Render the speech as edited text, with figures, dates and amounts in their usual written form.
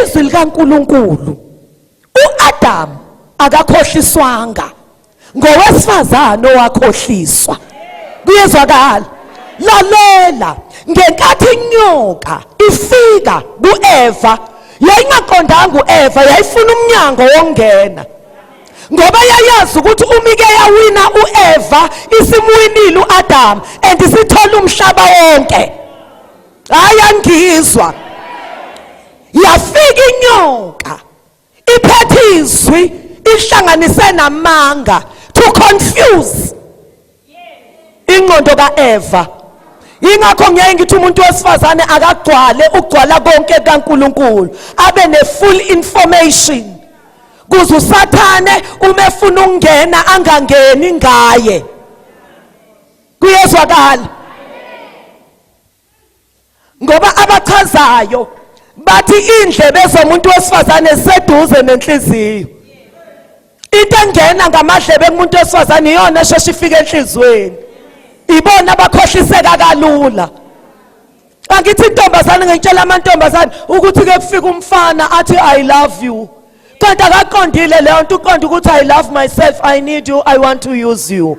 Izwi likaNkuluNkulu, uAdam akakhohliswanga, ngowesifazane owakhohliswa. Kuyezwakala? Lalela, ngenkathi inyoka ifika kuEva, yayingaqondanga uEva, yayifuna umnyango wokungena, ngoba yayazi ukuthi uma ike yawina uEva, isimwinile uAdam and isithola umhlaba wonke. Hayi, angizwa. Yafika inyoka iphethe izwi, ihlanganise namanga to confuse ingqondo kaEva. Ingakho ngiyaye ngithi umuntu wesifazane akagcwale ukugcwala konke kaNkuluNkulu, abe ne full information, kuze uSathane uma efuna ukungena angangeni ngaye. Kuyezwakala? Ngoba abachazayo bathi indlebe zomuntu wesifazane seduze nenhliziyo. Into engena ngamadlebe kumuntu wesifazane iyona esheshe ifike enhliziyweni. Ibona abakhohliseka kalula. Angithi intombazane, ngitshela amantombazane ukuthi ke kufika umfana athi, "I love you," kanti akaqondile leyo nto. Uqonda ukuthi, "I love myself, I need you, I want to use you."